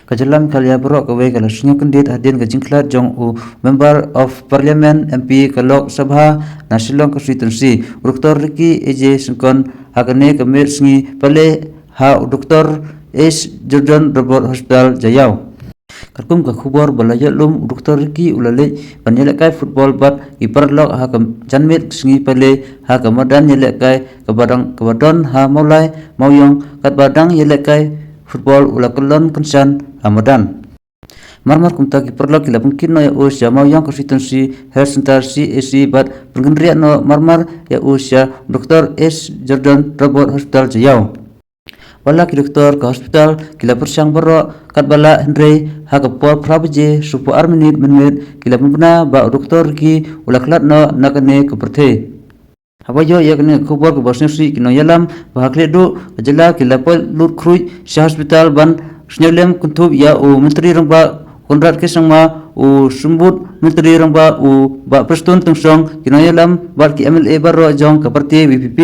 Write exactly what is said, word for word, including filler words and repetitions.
Ka jylla Meghalaya baroh kawei ka la sngewkyndit hadien ka jingkhlad jong u Member of Parliament, M P, ka Lok Sabha na Shillong constituency, u Doctor Ricky A J Syngkon, ha kane ka miet sngi pale ha u Doctor S Jordan Robert Hospital, Jaïaw. Katkum ka khubor ba la ïoh lum, u Doctor Ricky u la leit ban ïalehkai football bad ki paralok ha ka janmiet sngi pale ha ka madan ïalehkai kaba dang, kaba don ha Mawlai Mawiong, katba dang ïalehkai football u la kyllon kynshan ha madan. Marmar kumta ki paralok ki la pynkit noh ïa u sha Mawiong Constituency Health Centre, C H C, bad pynkynriah noh marmar ïa u sha Doctor S Jordan Robert Hospital, Jaïaw. Wat la ki doktor ka hospital ki la pyrshang baroh katba lah, hynrei ha ka por phra baje sawphew ar minit mynmiet ki la pynbna ba u Doctor Ricky u la khlad noh na kane ka pyrthei. Haba ïoh ïa kane ka khubor kaba sngewsih, ki nongïalam ba ha khlieh duh ka jylla ki la poi lut khruit sha hospital ban sngewlem kynthup ïa u Myntri Rangbah Conrad K Sangma, u Symbud Myntri Rangbah u Bah Prestone Tynsong, ki nongïalam bad ki M L A baroh jong ka party V P P.